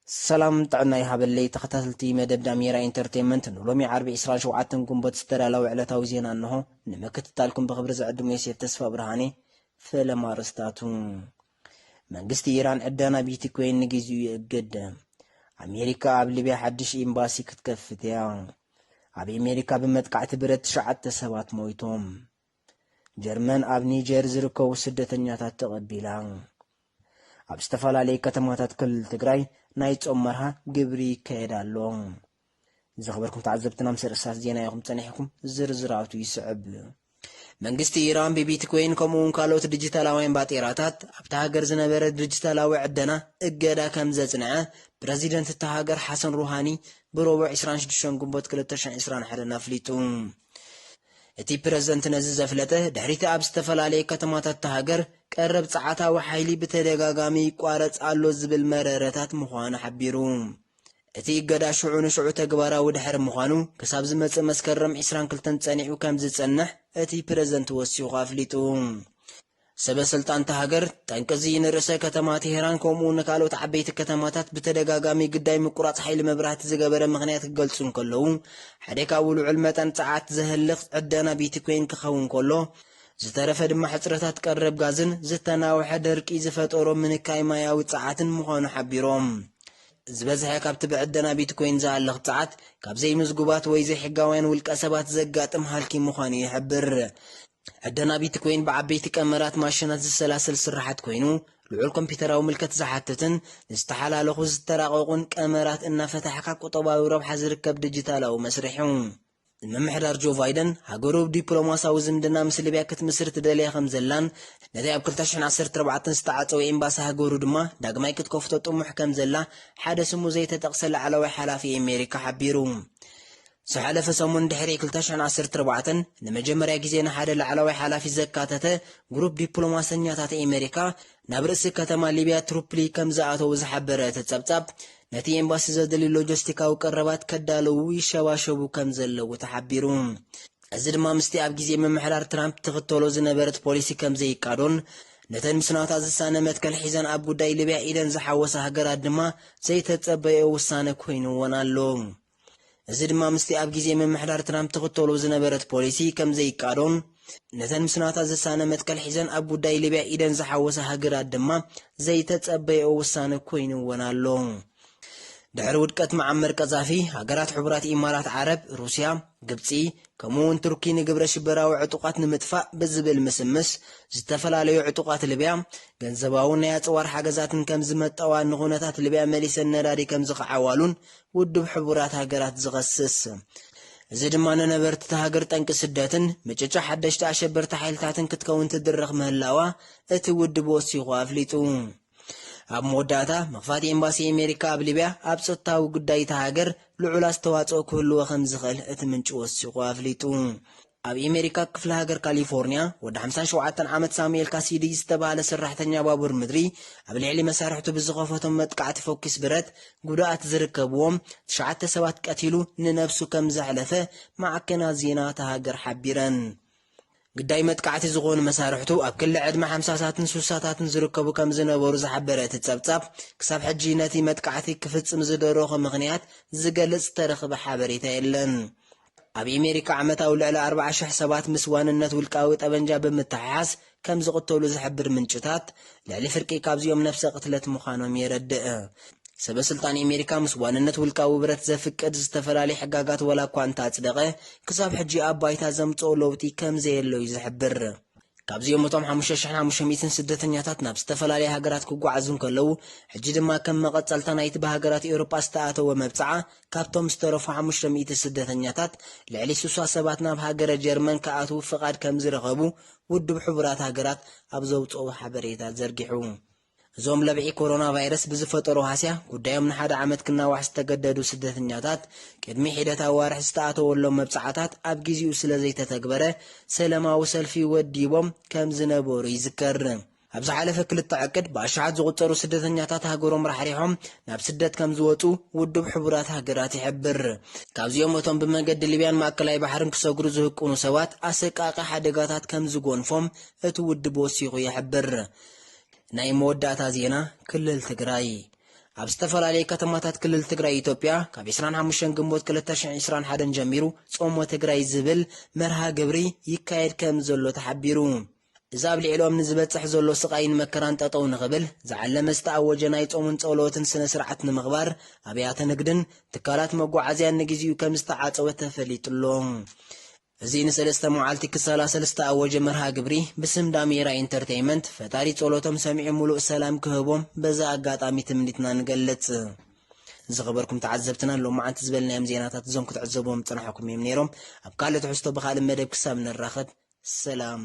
ሰላም ጥዕና ይሃበለይ ተኸታተልቲ መደብ ዳሜራ ኢንተርቴንመንት፣ ንሎሚ ዓርቢ ዕስራን ሸውዓተን ግንቦት ዝተዳለወ ዕለታዊ ዜና እንሆ። ንምክትታልኩም ብኽብሪ ዝዕድም ዮሴፍ ተስፋ ብርሃኔ። ፈለማ ኣርእስታቱ። መንግስቲ ኢራን ዕደና ቢትኮይን ንግዚኡ ይእግድ። ኣሜሪካ ኣብ ሊብያ ሓድሽ ኤምባሲ ክትከፍት እያ። ኣብ ኣሜሪካ ብመጥቃዕቲ ብረት ትሽዓተ ሰባት ሞይቶም። ጀርመን ኣብ ኒጀር ዝርከቡ ስደተኛታት ተቐቢላ። ኣብ ዝተፈላለዩ ከተማታት ክልል ትግራይ ናይ ጾም መርሃ ግብሪ ይካየድ ኣሎ። ዝኸበርኩም ተዓዘብትና፣ ምስ ርእሳት ዜና ኢኹም ጸኒሕኩም፣ ዝርዝራቱ ይስዕብ። መንግስቲ ኢራን ብቢትኮይን ከምኡ እውን ካልኦት ዲጂታላውያን ባጤራታት ኣብታ ሃገር ዝነበረ ዲጂታላዊ ዕደና እገዳ ከም ዘጽንዐ ፕረዚደንት እታ ሃገር ሓሰን ሩሃኒ ብረቡዕ ዕስራን ሽዱሽተን ግንቦት ክልተ ሽሕን ዕስራን ሓደን ኣፍሊጡ። እቲ ፕረዚደንት ነዚ ዘፍለጠ ድሕሪቲ ኣብ ዝተፈላለየ ከተማታት እታ ሃገር ቀረብ ጸዓታዊ ሓይሊ ብተደጋጋሚ ይቋረጽ ኣሎ ዝብል መረረታት ምዃኑ ሓቢሩ። እቲ እገዳ ሽዑ ንሽዑ ተግባራዊ ድሕሪ ምዃኑ፣ ክሳብ ዝመጽእ መስከረም ዕስራን ክልተን ጸኒዑ ከም ዝጸንሕ እቲ ፕረዚደንት ወሲኹ ኣፍሊጡ። ሰበ ስልጣን እታ ሃገር፣ ጠንቂ እዚ ንርእሰ ከተማ ቴሄራን ከምኡ ንካልኦት ዓበይቲ ከተማታት ብተደጋጋሚ ግዳይ ምቁራጽ ሓይሊ መብራህቲ ዝገበረ ምኽንያት ክገልጹ እንከለዉ፣ ሓደ ካብኡ ልዑል መጠን ጸዓት ዘህልኽ ዕደና ቢትኮይን ክኸውን ከሎ፣ ዝተረፈ ድማ ሕጽረታት ቀረብ ጋዝን ዝተናውሐ ደርቂ ዝፈጠሮ ምንካይ ማያዊ ጸዓትን ምዃኑ ሓቢሮም። ዝበዝሐ ካብቲ ብዕደና ቢትኮይን ዝሃልኽ ጸዓት ካብ ዘይምዝጉባት ወይ ዘይሕጋውያን ውልቀ ሰባት ዘጋጥም ሃልኪ ምዃኑ ይሕብር። ዕደና ቢትኮይን ብዓበይቲ ቀመራት ማሽናት ዝሰላሰል ስርሓት ኮይኑ፣ ልዑል ኮምፒውተራዊ ምልከት ዝሓትትን ዝተሓላለኹ ዝተራቐቑን ቀመራት እናፈታሕካ ቁጠባዊ ረብሓ ዝርከብ ዲጂታላዊ መስርሕ እዩ። ምምሕዳር ጆ ባይደን፣ ሃገሩ ዲፕሎማሲያዊ ዝምድና ምስ ሊብያ ክትምስርት ደልያ ከም ዘላን፣ ነቲ ኣብ ክልተ ሽሕን ዓሰርተ ኣርባዕተን ዝተዓጸወ ኤምባሲ ሃገሩ ድማ ዳግማይ ክትከፍቶ ጥሙሕ ከም ዘላ ሓደ ስሙ ዘይተጠቕሰ ላዕለዋይ ሓላፊ ኣሜሪካ ሓቢሩ። ዝሓለፈ ሰሙን ድሕሪ ክልተ ሽሕን ዓሰርተ ኣርባዕተን ንመጀመርያ ግዜ ንሓደ ላዕለዋይ ሓላፊ ዘካተተ ግሩፕ ዲፕሎማሰኛታት ኣሜሪካ ናብ ርእሲ ከተማ ሊብያ ትሪፖሊ ከም ዝኣተዉ ዝሓበረ እቲ ጸብጻብ፣ ነቲ ኤምባሲ ዘድልዩ ሎጂስቲካዊ ቀረባት ከዳልዉ ይሸባሸቡ ከም ዘለዉ ተሓቢሩ። እዚ ድማ ምስቲ ኣብ ግዜ ምምሕዳር ትራምፕ ትኽተሎ ዝነበረት ፖሊሲ ከም ዘይቃዶን፣ ነተን ምስ ናታ ዝሳነ መትከል ሒዘን ኣብ ጉዳይ ሊብያ ኢደን ዝሓወሳ ሃገራት ድማ ዘይተጸበየኦ ውሳነ ኮይኑወን ኣሎ። እዚ ድማ ምስቲ ኣብ ግዜ ምምሕዳር ትራምፕ ትኽተሎ ዝነበረት ፖሊሲ ከም ዘይቃዶን፣ ነተን ምስ ናታ ዝሳነ መትከል ሒዘን ኣብ ጉዳይ ሊብያ ኢደን ዝሓወሳ ሃገራት ድማ ዘይተጸበየኦ ውሳነ ኮይኑወን ኣሎ። ድሕሪ ውድቀት መዓመር ቀዛፊ፣ ሃገራት ሕቡራት ኢማራት ዓረብ፣ ሩስያ፣ ግብጺ፣ ከምኡ እውን ቱርኪ ንግብረ ሽበራዊ ዕጡቓት ንምጥፋእ ብዝብል ምስምስ፣ ዝተፈላለዩ ዕጡቓት ሊብያ ገንዘባውን ናይ ኣጽዋር ሓገዛትን ከም ዝመጠዋ፣ ንኹነታት ሊብያ መሊሰን ነዳዲ ከም ዝኸዓዋሉን ውድብ ሕቡራት ሃገራት ዝኸስስ። እዚ ድማ ንነበርቲ እታ ሃገር ጠንቂ ስደትን ምጭጫ ሓደሽቲ ኣሸበርቲ ሓይልታትን ክትከውን ትድረኽ ምህላዋ እቲ ውድብ ወሲኹ ኣፍሊጡ። ኣብ መወዳእታ፣ ምኽፋት ኤምባሲ ኣሜሪካ ኣብ ሊብያ ኣብ ጸጥታዊ ጉዳይ እታ ሃገር ልዑል ኣስተዋጽኦ ክህልዎ ከም ዝኽእል እቲ ምንጪ ወሲኹ ኣፍሊጡ። ኣብ ኣሜሪካ ክፍለ ሃገር ካሊፎርኒያ፣ ወዲ ሓምሳን ሸውዓተን ዓመት ሳሙኤል ካሲዲ ዝተባህለ ሰራሕተኛ ባቡር ምድሪ፣ ኣብ ልዕሊ መሳርሕቱ ብዝኸፈቶም መጥቃዕቲ ፈኲስ ብረት ጉድኣት ዝርከብዎም ትሽዓተ ሰባት ቀቲሉ፣ ንነብሱ ከም ዘሕለፈ ማዕከናት ዜና እታ ሃገር ሓቢረን። ግዳይ መጥቃዕቲ ዝኾኑ መሳርሕቱ ኣብ ክሊ ዕድመ ሓምሳታትን ሱሳታትን ዝርከቡ ከም ዝነበሩ ዝሓበረ እቲ ጸብጻብ፣ ክሳብ ሕጂ ነቲ መጥቃዕቲ ክፍጽም ዝደረኾ ምኽንያት ዝገልጽ ዝተረኽበ ሓበሬታ የለን። ኣብ ኣሜሪካ ዓመታዊ ልዕሊ ኣርባዓ ሽሕ ሰባት ምስ ዋንነት ውልቃዊ ጠበንጃ ብምትሕሓዝ ከም ዝቕተሉ ዝሕብር ምንጭታት፣ ልዕሊ ፍርቂ ካብዚኦም ነፍሰ ቅትለት ምዃኖም የረድእ። ሰበ ስልጣን ኣሜሪካ ምስ ዋንነት ውልቃዊ ብረት ዘፍቅድ ዝተፈላለዩ ሕጋጋት ዋላ እኳ እንተኣጽደቐ፣ ክሳብ ሕጂ ኣብ ባይታ ዘምጽኦ ለውጢ ከም ዘየሎ እዩ ዝሕብር። ካብዚኦም እቶም ሓሙሽተ ሽሕን ሓሙሽተ ሚእትን ስደተኛታት ናብ ዝተፈላለያ ሃገራት ክጓዓዙ እንከለዉ፣ ሕጂ ድማ ከም መቐጸልታ ናይቲ ብሃገራት ኤውሮጳ ዝተኣተወ መብጽዓ፣ ካብቶም ዝተረፉ ሓሙሽተ ሚእቲ ስደተኛታት ልዕሊ ስሳ ሰባት ናብ ሃገረ ጀርመን ክኣትዉ ፍቓድ ከም ዝረኸቡ ውድብ ሕቡራት ሃገራት ኣብ ዘውጽኦ ሓበሬታ ዘርጊሑ። እዞም ለብዒ ኮሮና ቫይረስ ብዝፈጠሮ ሃስያ ጉዳዮም ንሓደ ዓመት ክናዋሕ ዝተገደዱ ስደተኛታት፣ ቅድሚ ሒደት ኣዋርሕ ዝተኣተወሎም መብጽዓታት ኣብ ግዜኡ ስለ ዘይተተግበረ፣ ሰላማዊ ሰልፊ ወዲቦም ከም ዝነበሩ ይዝከር። ኣብ ዝሓለፈ ክልተ ዕቅድ ብኣሽሓት ዝቑጸሩ ስደተኛታት ሃገሮም ራሕሪሖም ናብ ስደት ከም ዝወጹ ውድብ ሕቡራት ሃገራት ይሕብር። ካብዚኦም እቶም ብመገዲ ሊብያን ማእከላይ ባሕርን ክሰግሩ ዝህቅኑ ሰባት ኣሰቃቂ ሓደጋታት ከም ዝጎንፎም እቲ ውድብ ወሲኹ ይሕብር። ናይ መወዳእታ ዜና፣ ክልል ትግራይ። ኣብ ዝተፈላለዩ ከተማታት ክልል ትግራይ ኢትዮጵያ ካብ ዕስራን ሓሙሽተን ግንቦት ክልተ ሺሕ ዕስራን ሓደን ጀሚሩ ጾሞ ትግራይ ዝብል መርሃ ግብሪ ይካየድ ከም ዘሎ ተሓቢሩ። እዚ ኣብ ልዕሎም ንዝበጽሕ ዘሎ ስቓይን መከራን ጠጠው ንኽብል ዝዓለመ ዝተኣወጀ ናይ ጾምን ጸሎትን ስነ ስርዓት ንምኽባር ኣብያተ ንግድን ትካላት መጓዓዝያን ንግዚኡ ከም ዝተዓጸወ ተፈሊጡ ኣሎ። እዚ ንሰለስተ መዓልቲ ክሰላሰል ዝተኣወጀ መርሃ ግብሪ ብስም ዳሜራ ኢንተርቴይመንት ፈጣሪ ጸሎቶም ሰሚዑ ሙሉእ ሰላም ክህቦም በዛ ኣጋጣሚ ትምኒትና ንገልጽ። ዝኸበርኩም ተዓዘብትና፣ ሎማዓንቲ ዝበልናዮም ዜናታት እዞም ክትዕዘብዎም ዝጸናሕኩም እዮም ነይሮም። ኣብ ካልእ ትሕዝቶ ብኻልእ መደብ ክሳብ ንራኸብ ሰላም።